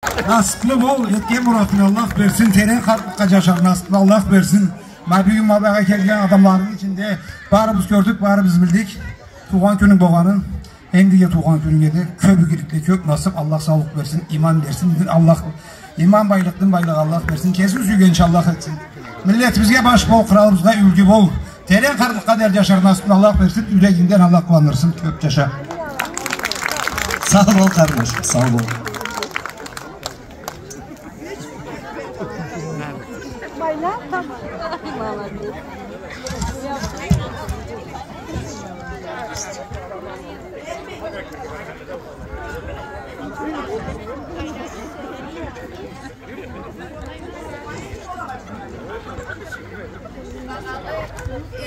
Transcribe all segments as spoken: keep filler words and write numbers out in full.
Насыплы бол, этген муратынга Аллах берсин, терен къартлыкъгъа джашар насыплы Аллах берсин. Ма бюгюн ма бу джерге келген адамланы ичинде барыбыз кёрдюк, барыбыз билдик. Туугъан кюнюнг болгъанын, энди да туугъан кюнюнге да кёб игиликле, кёб насыб, Аллах саулукъ берсин, иман берсин. Дин Аллах, иман байлыкъ, дин байлыкъ Аллах берсин. Кесин сюйгенча Аллах этсин. Миллетибизге баш бол, къралыбызгъа юлгю бол. Терен къартлыкъгъа дери джашар насыбын Аллах берсин, юрегингден Аллах къууандырсын, кёб джаша. Сау бол, къарнашым, сау бол.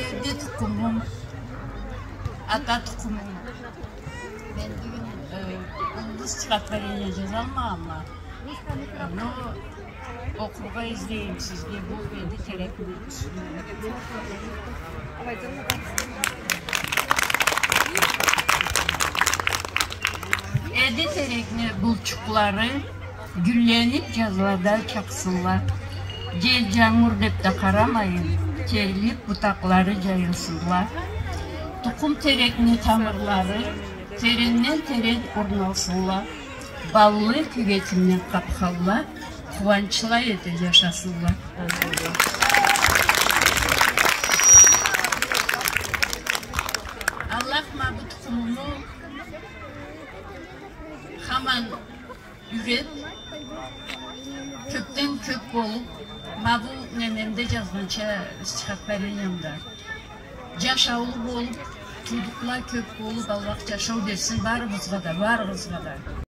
Эрде тукъумум, ата тукъумум. Мен бюгюн, э, уллу стихотворение джазалмагъанма. Но окъургъа излейме сизге бу Эди Терекни юсюнден. Эди Терекни булчукълары гюллениб джазлада чакъсынла. Джел, джангур деб да къарамайын, терилиб бутакълары джайылсынла. Тукъум терекни тамырлары теренден терен орналсынла. Баллы кюгетинден къабханла къууанчла эте джашасынла. Аллах ма бу тукъумуму хаман юйрет, кёбден кёб болуб, ма бу немемде джазгъанча, стихотворениямда. Джашаулу болуб, туудукъла кёб болуб, Аллах джашау берсин барыбызгъа да, барыгъызгъа да.